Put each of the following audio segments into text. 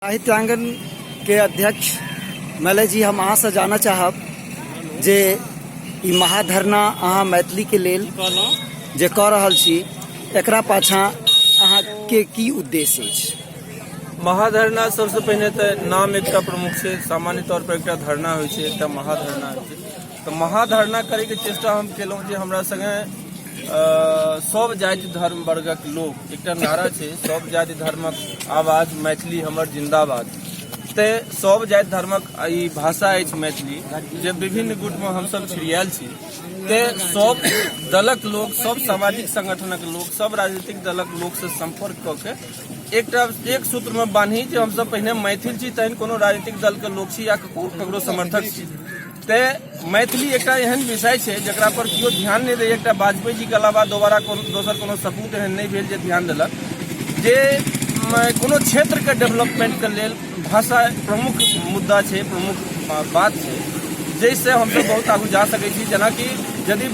साहित्य आंगन के अध्यक्ष मलय जी, हम अहाँ से जानऽ चाहब जे ई महाधरना अहाँ मैथिली के लेल जे कऽ रहल छी, एकरा पाछाँ अहाँके की उद्देश्य अछि? महाधरना सबसँ पहिने तऽ नाम एकटा प्रमुख छै। सामान्य तौर पर एकटा धरना होइ छै, एकटा महाधरना होइ छै। तऽ महाधरना करैके चेष्टा हम केलहुँ जे हमरा संगे सब जाति धर्म वर्गक लोक, एकटा नारा छै सब जाति धर्मक आवाज मैथिली हमर जिंदाबाद। ते सब जाति धर्मक ई भाषा अछि मैथिली, जे विभिन्न गुटमे हमसब छिड़ियायल छी। ते सब दलक लोक, सब सामाजिक संगठनक लोक, सब राजनीतिक दलक लोकसँ सम्पर्क कऽ के एकटा एक सूत्रमे बान्ही जे हमसब पहिने मैथिल छी, तहन कोनो राजनीतिक दलके लोक छी या ककरो समर्थक छी। तेँ मैथिली एकटा एहन विषय छै जकरा पर केओ ध्यान नहि दैए। एकटा वाजपेयी जीके अलावा दोबारा कोनो दोसर कोनो सपूत एहन नहि भेल जे ध्यान देलक जे कोनो क्षेत्रके डेवलपमेंटके लेल भाषा प्रमुख मुद्दा छै, प्रमुख बात छै, जाहिसँ हमसभ बहुत आगू जा सकै छी। जेनाकि यदि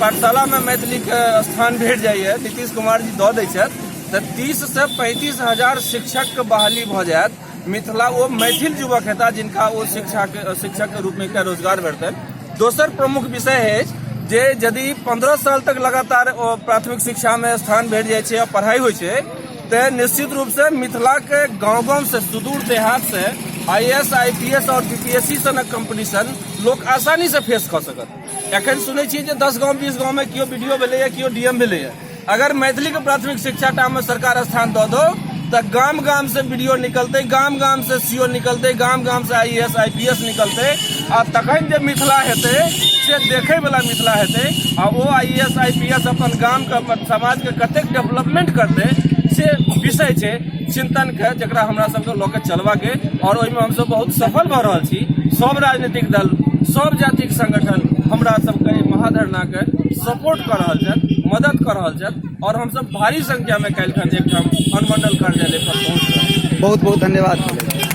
पाठशालामे मैथिलीके स्थान भेट जाइए, नीतीश कुमार जी दऽ दै छथि, तऽ 30 से 35 हजार शिक्षकके बहाली भऽ जायत। मिथिला ओ मैथिल युवक हेता जिनका ओ शिक्षाके शिक्षकके रूपमे एकटा रोजगार भेटतनि। दोसर प्रमुख विषय अछि जे यदि 15 साल तक लगातार ओ प्राथमिक शिक्षामे स्थान भेट जाइ छै आ पढ़ाइ होइ छै, तऽ निश्चित रूपसँ मिथिलाके गाँव गाँवसँ, सुदूर देहातसँ आईएएस, आईपीएस आओर बीपीएससी सनक कम्पटीशन लोक आसानीसँ फेस कऽ सकत। एखन सुनै छियै जे 10 गाँव, 20 गाँवमे केओ बीडीओ भेलैए, केओ डीएम भेलैए। अगर मैथिलीके प्राथमिक शिक्षा टामे सरकार स्थान दऽ दो, तऽ गाम गाम से बीडीओ निकलतै, गाम गाम से सीओ निकलतै, गाम गाम से आईएएस, आईपीएस निकलतै आ तखन जे मिथिला हेतै से देखै वाला मिथिला हेतै। आ ओ आईएएस, आईपीएस अपन गामके, अपन समाजके कतेक डेवलपमेंट करतै, से विषय छै चिंतनके, जकरा हमरा सबके लऽ के चलबाके। आओर ओहिमे हमसब बहुत सफल भऽ रहल छी। सब राजनीतिक दल, सब जातिक संगठन हमरा सबके एहि महाधरनाके सपोर्ट कऽ रहल छथि, मदद कऽ रहल छथि आओर हमसब भारी संख्यामे काल्हिखन एकठाम अनुमंडल कार्यालय पर पहुँच रहल छी। बहुत बहुत धन्यवाद।